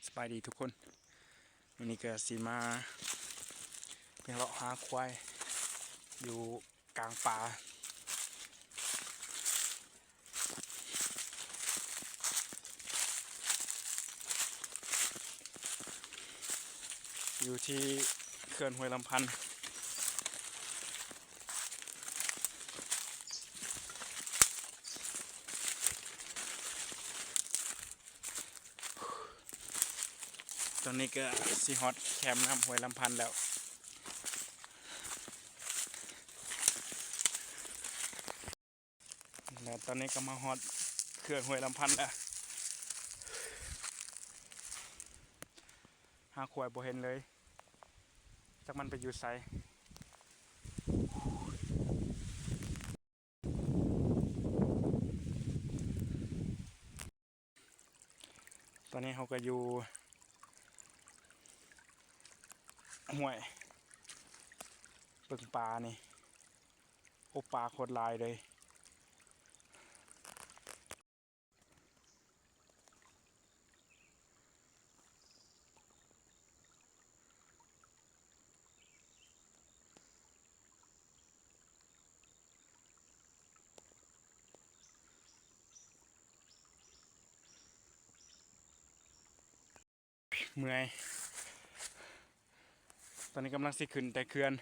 ສະບາຍດີທຸກຄົນ ມື້ນີ້ກໍຊິມາເລາະຫາຄວາຍຢູ່ກາງປ່າ ຢູ່ທີ່ເຂື່ອນຫ້ວຍລຳພັນ. ຕອນນີ້ກໍຊິຮອດແຄມນ້ຳຫ້ວຍລຳພັນແລ້ວ ແລະຕອນນີ້ກໍມາຮອດເຂື່ອນຫ້ວຍລຳພັນແລ້ວ ຫາຄວາຍບໍ່ເຫັນເລີຍ ຈັກມັນໄປຢູ່ໃສ. ຕອນນີ້ເຮົາກໍຢູ່ຫ້ວຍ ເບິ່ງປານີ້ ໂອ້ ປາໂຄດຫຼາຍເລີຍ. ເມື່ອຍ ຕອນນີ້ກຳລັງຊິຂຶ້ນແຕ່ເຂື່ອນ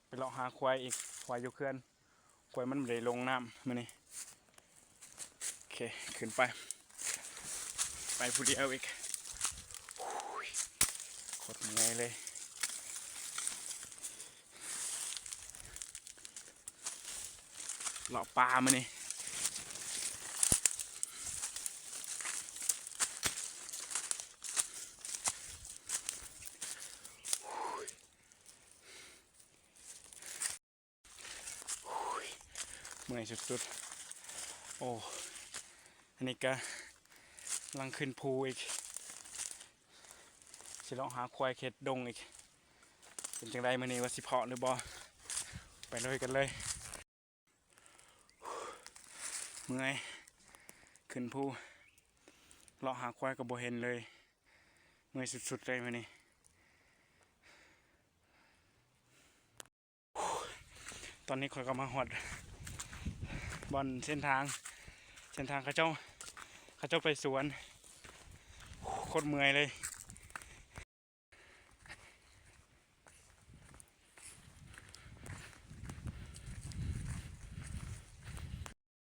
ໄປເລາະຫາຄວາຍອີກ ຄວາຍຢູ່ເຂື່ອນ ຄວາຍມັນບໍ່ໄດ້ລົງນ້ຳມື້ນີ້. ໂອເຄ ຂຶ້ນໄປ ໄປຜູ້ດຽວອີກ ໂອ້ຍ ໂຄດເມື່ອຍເລີຍ ເລາະປ່າມື້ນີ້. ເມື່ອຍສຸດໆ ໂອ້ ອັນນີ້ກະກຳລັງຂຶ້ນພູອີກ ຊິເລາະຫາຄວາຍເຂດດົງອີກ ເປັນຈັ່ງໃດມື້ນີ້ ວ່າຊິເພາະຫຼືບໍ່ ໄປລຸຍກັນເລີຍ. ເມື່ອຍ ຂຶ້ນພູ ເລາະຫາຄວາຍກໍບໍ່ເຫັນເລີຍ ເມື່ອຍສຸດໆເລີຍມື້ນີ້. ຕອນນີ້ຂ້ອຍກໍມາຮອດບ່ອນເສັ້ນທາງ ເສັ້ນທາງເຂົາເຈົ້າ ເຂົາເຈົ້າໄປສວນ ໂຄດເມື່ອຍເລີຍ. ໂ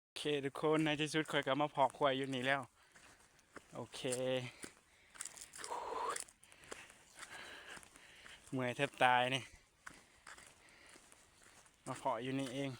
ອເຄທຸກຄົນ ໃນທີ່ສຸດຂ້ອຍກໍມາພໍ້ຄວາຍຢູ່ນີ້ແລ້ວ. ໂອເຄ ເມື່ອຍແທບຕາຍນີ້ ມາພໍ້ຢູ່ນີ້ເອງ.